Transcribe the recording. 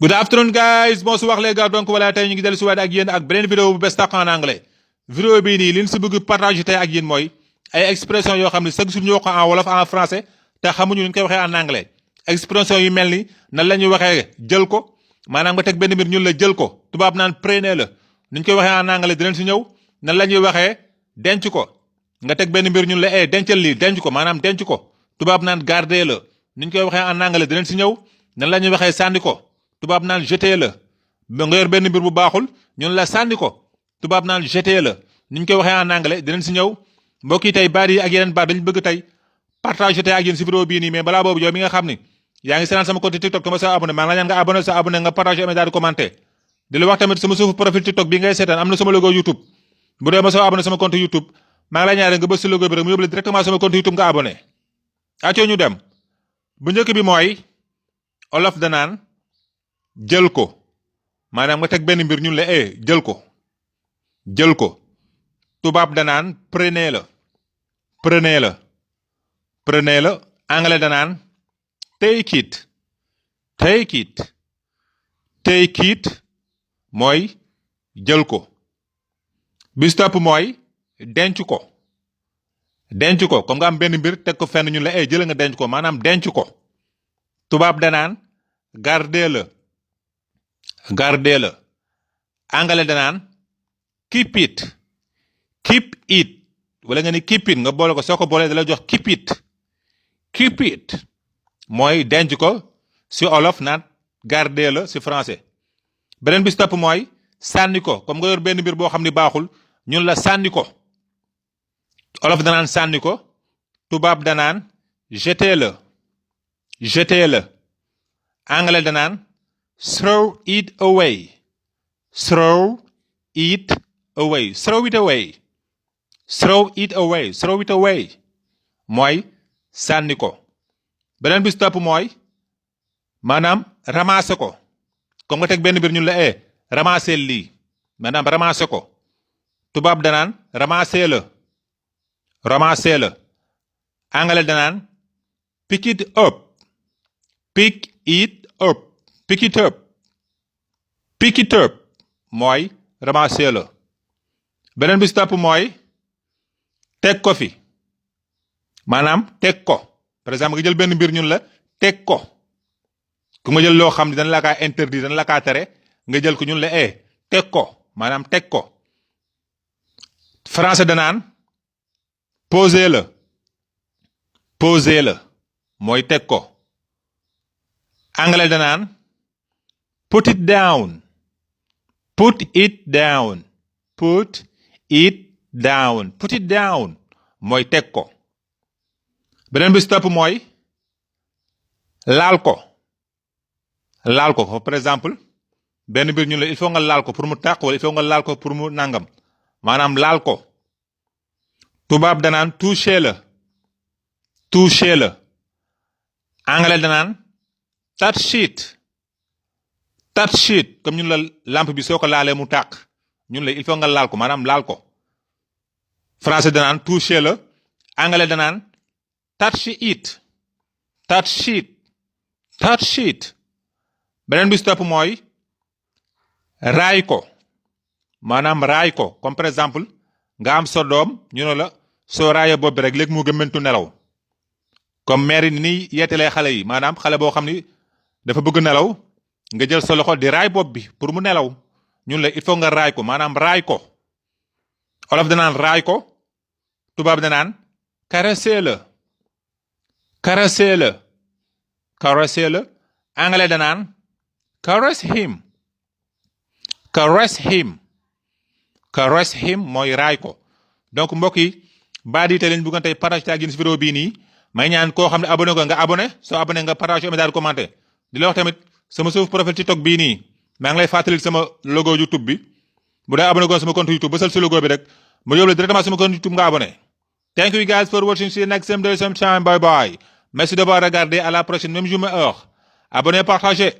Good afternoon guys, bonsoir les gars. Donc voilà, tay ñu ngi dellu si waat ak yéen ak beneen vidéo bu bees tàq en anglais. Vidéo bii nii li ñu si bëgg partager tey ak yéen mooy ay expression yoo xam ne chaque jour ñu wax ko en wolof en français te xamuñu ñu koy waxee en anglais. Expression yu mel ni nan la ñuy waxee jël ko maanaam nga teg benn mbir ñun la jël ko tubaab naan prenez la ni ñu koy waxee en anglais dinañ si ñëw. Nan la ñuy waxee denc ko nga teg benn mbir ñun la dencal lii denc ko maanaam denc ko tubaab naan garder la ni ñu koy waxee en anglais dinañ si ñëw. Nan la ñuy waxee sànni ko tubaab naan jeter la nga yor benn mbir bu baaxul ñun la sànni ko tubaab naan jeter la ni ñu koy waxee en anglais dinañ si ñëw. mbokk yi tey baat yi ak yeneen baat dañu bëgg tey partager tey ak yéen si vidéo bii nii mais balaa boobu yow mi nga xam ni yaa ngi seetaan sama compte TikTok comme ça abonné maa ngi la ñaan nga abonné sa abonné nga partager amee daal di commenter di la wax tamit sama suufu profil TikTok bi ngay seetaan am na sama logo YouTube bu dee ma soo abonné sama compte YouTube maa ngi la ñaan nga bës si logo bi rek mu yóbbu la directement sama compte YouTube nga abonné. acoo ñu dem bu njëkk bi mooy olof danaan jël ko maanaam nga teg benn mbir ñun la jël ko jël ko tubaab danaan prenez la prenez la prenez la anglais danaan take it take it take it mooy jël ko bis topp mooy denc ko denc ko comme nga am benn mbir teg ko fenn ñun la jël nga denc ko maanaam denc ko tubaab danaan garder la garder la anglais danaan keep it keep it wala nga ni keep it nga boole ko soo ko boolee da lay jox keep it mooy denc ko si olof naan garder la si français. beneen bi si topp mooy sànni ko comme nga yor benn mbir boo xam ni baaxul ñun la sànni ko olof danaan sànni ko tubaab danaan jeter la jeter la anglais danaan throw it away throw it away throw it away throw it away throw it away mooy sànni ko. beneen bi si topp mooy maanaam ramasser ko comme nga teg benn mbir ñun la ramasser lii maanaam ramasser ko tubaab danaan ramasser la ramasser la anglais danaan pick it up pick it up pick it up pick it up mooy ramasser la. beneen bi si topp mooy teg ko fi maanaam teg ko par exemple nga jël benn mbir ñun la teg ko ku nga jël loo xam ne dañ la kaa interdit dañ la kaa tere nga jël ko ñun la teg ko maanaam teg ko. français danaan poser la poser la mooy teg ko anglais danaan put it down put it down put it down put it down mooy teg ko. beneen bi si topp mooy laal ko par exemple benn mbir ñu la il faut nga laal ko pour mu tàq wala il faut nga laal ko pour mu nangam maanaam laal ko tubaab danaan toucher la toucher la anglais danaan touch it touch it comme ñun la lampe bi soo ko laalee mu tàq ñun la il faut nga laal ko maanaam laal ko français danaan toucher la anglais danaan touch it touch it touch it. beneen bi si topp mooy raay ko maanaam raay ko comme par exemple nga am sa doom ñu ne la soo raayee bopp bi rek léegi mu gëmmentu nelaw comme mère yi ni yeetalee xale yi maanaam xale boo xam ni dafa bëgg nelaw nga jël sa loxo di raay bopp bi pour mu nelaw ñun la il faut nga raay ko maanaam raay ko olof danaan raay ko tubaab danaan caresser la caresser la caresser la anglais danaan caress him caress him caress him mooy raay ko. donc mbokk yi baat yi tey lañ bëggoon tey partage ak yéen si vidéo bii nii may ñaan koo xam ne abonné ko nga abonné soo abonné nga partage amee daal di commenter di la wax tamit sama suuf profil TikTok bii nii maa ngi lay fàttali sama logo YouTube bi bu dee abonné ko sama compte YouTube bësal si logo bi rek ma yóbbu la directement sama compte YouTube nga abonné. Thank you guys for watching. See you next time. Same time. Bye bye. Merci d'avoir regardé. À la prochaine, même jour, même heure. Abonnez, partagez.